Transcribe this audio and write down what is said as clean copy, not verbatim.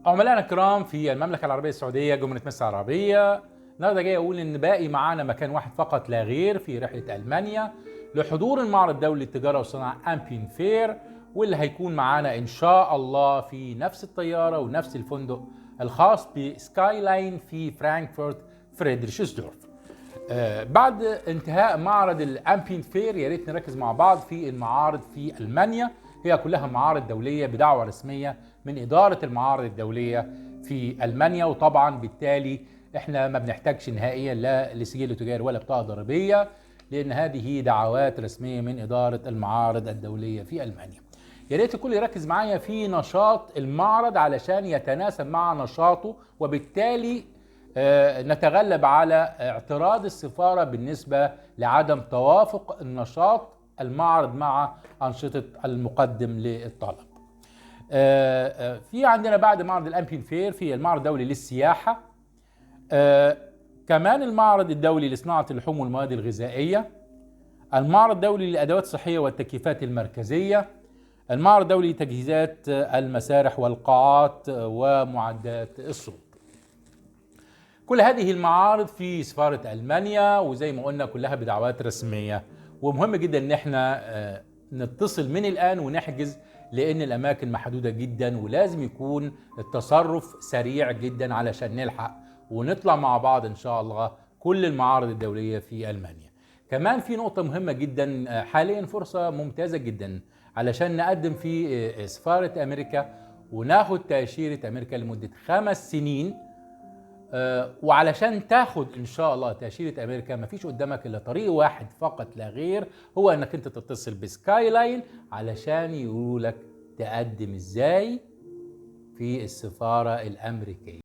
عملائنا الكرام في المملكة العربية السعودية، جمهورية مصر العربية، النهارده جاي أقول إن باقي معانا مكان واحد فقط لا غير في رحلة ألمانيا لحضور المعرض الدولي للتجارة والصناعة Ambiente Fair، واللي هيكون معانا إن شاء الله في نفس الطيارة ونفس الفندق الخاص ب Skyline في فرانكفورت فريدريشسدورف. بعد انتهاء معرض ال Ambiente Fair، يا ريت نركز مع بعض في المعارض في المانيا. هي كلها معارض دولية بدعوة رسمية من ادارة المعارض الدولية في المانيا، وطبعا بالتالي احنا ما بنحتاجش نهائيا لا لسجل تجاري ولا بطاقة ضريبيه، لان هذه دعوات رسمية من ادارة المعارض الدولية في المانيا. يا ريت الكل يركز معايا في نشاط المعرض علشان يتناسب مع نشاطه، وبالتالي نتغلب على اعتراض السفارة بالنسبة لعدم توافق النشاط المعرض مع أنشطة المقدم للطلب. في عندنا بعد معرض ال Ambiente Fair في المعرض الدولي للسياحة، كمان المعرض الدولي لصناعة اللحوم والمواد الغذائية، المعرض الدولي للأدوات الصحية والتكييفات المركزية، المعرض الدولي لتجهيزات المسارح والقاعات ومعدات الصوت. كل هذه المعارض في سفارة ألمانيا، وزي ما قلنا كلها بدعوات رسمية، ومهم جدا ان احنا نتصل من الآن ونحجز، لأن الأماكن محدودة جدا ولازم يكون التصرف سريع جدا علشان نلحق ونطلع مع بعض إن شاء الله كل المعارض الدولية في ألمانيا. كمان في نقطة مهمة جدا، حاليا فرصة ممتازة جدا علشان نقدم في سفارة أمريكا وناخد تأشيرة أمريكا لمدة 5 سنين. وعلشان تاخد ان شاء الله تاشيرة امريكا مفيش قدامك الا طريق واحد فقط لا غير، هو انك انت تتصل ب Skyline علشان يقولوا لك تقدم ازاي في السفارة الامريكية.